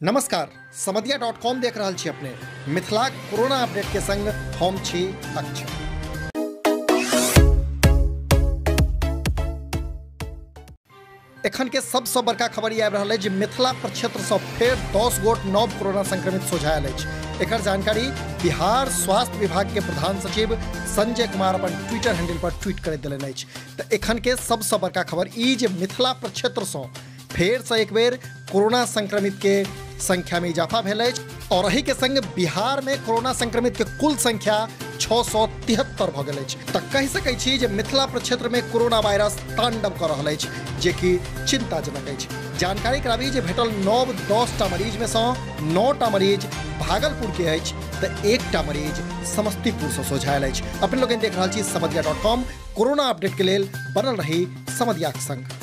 नमस्कार, समदिया .com देख रहल छी अपने। मिथिला कोरोना अपडेट के संग हम छी अक्षय। एखन के सबसे बड़का खबर आबि रहल अछि जे मिथिला प्रक्षेत्र से फेर 10 गोट नव कोरोना संक्रमित सोझायल अछि। एकर जानकारी बिहार स्वास्थ्य विभाग के प्रधान सचिव संजय कुमार अपन ट्विटर हैंडल पर ट्वीट करैत देलनि अछि। तऽ एखन के सबसे बड़का खबर ई जे मिथिला प्रक्षेत्र से फेर से एक बेर कोरोना संक्रमित के संख्या में इजाफा भेल अछि और एही के संग बिहार में कोरोना संक्रमित के कुल संख्या 673 भऽ गेल अछि। तऽ कहि सकै छी जे मिथिला प्रक्षेत्र में कोरोना वायरस तांडव कऽ रहल अछि, जे कि चिंताजनक अछि। जानकारी कराबी जे भेटल नव 10टा मरीज में सँ 9टा मरीज भागलपुर के अछि तऽ 1टा मरीज समस्तीपुर से सोझायल अछि। अपने लोकनि देख रहल छी समदिया .com। Corona update के लेल बनल रही समदियाक संग।